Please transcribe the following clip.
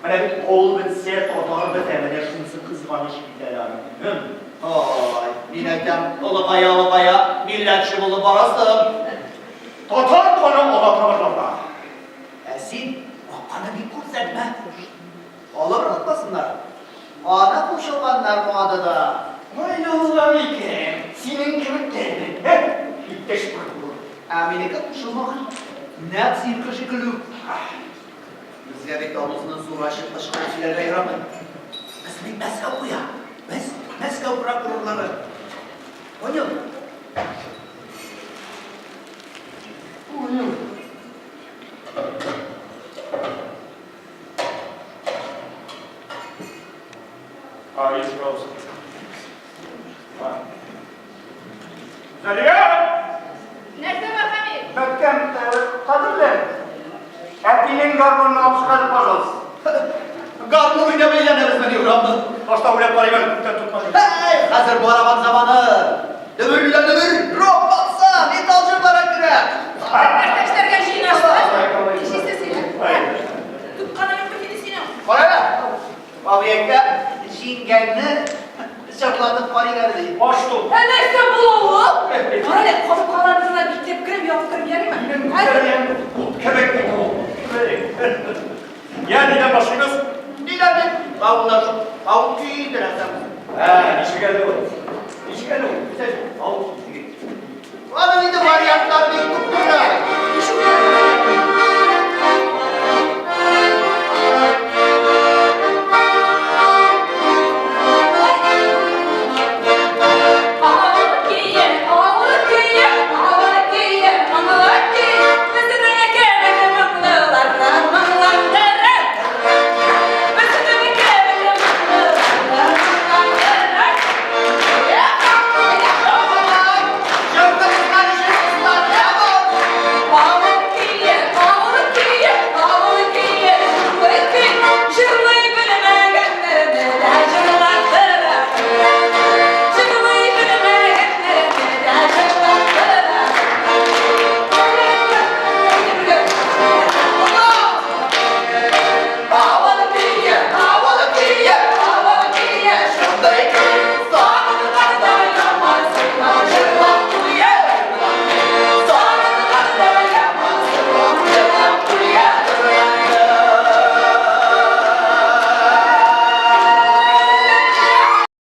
Менә бит авыл бетсә, татар бетә, менә шунысы кызганыч бит әле аның. Һем. Ай, мин әйтәм, олыгая-олыгая милләтче булып барасың. Татар каны ага тамырларда. Ә син акканы бик күрсәтмә. Алып ыргытмасыннар. Аны кушылганнар моңа да. Ай, Аллам икән, синең кебек тә әле, ә, иптәш прокурор. Ә минеке кушылмаган. Нәкъ синеке шикелле үк. Безгә бит авызны зур ачып кычкырып сөйләргә ярамый. Безне бит Мәскәү куя. Без, Мәскәү прокурорлары. Понял? Понял. А, есть, пожалуйста. Зәлия! Нәрсә бар, Хамит? Бәбкәм, кадерле, әтинең гармунын алып чык әле, пожалуйста. Гармун уйнап әйләнәбезмени урамда? Башта уйлап карыйм әле, күптән тотмадым. Һәй, хәзер барабан заманы. Дөбер дә дөбер, рок бакса, металл җырлары керә. Нәрсә эшләргә җыенасыз? Нишлисез син? Тотканың юк бит инде синең. Кара әле, абый әйтә, җиңгәңне җырлатып карыйк әле, ди. Баш тот. Ә нәрсә була ул? Кара әле, капкаларны гына бикләп кереп, ябып кереп ярыймы? Минем күзләрем ут кебек бит ул. Я, нидән башлыйбыз? Нидән дип? Авылда шул, авыл көе инде нәрсә бу? Ә, ничек әле ул? Ничек әле ул? Авыл көе. Аның инде вариантлары.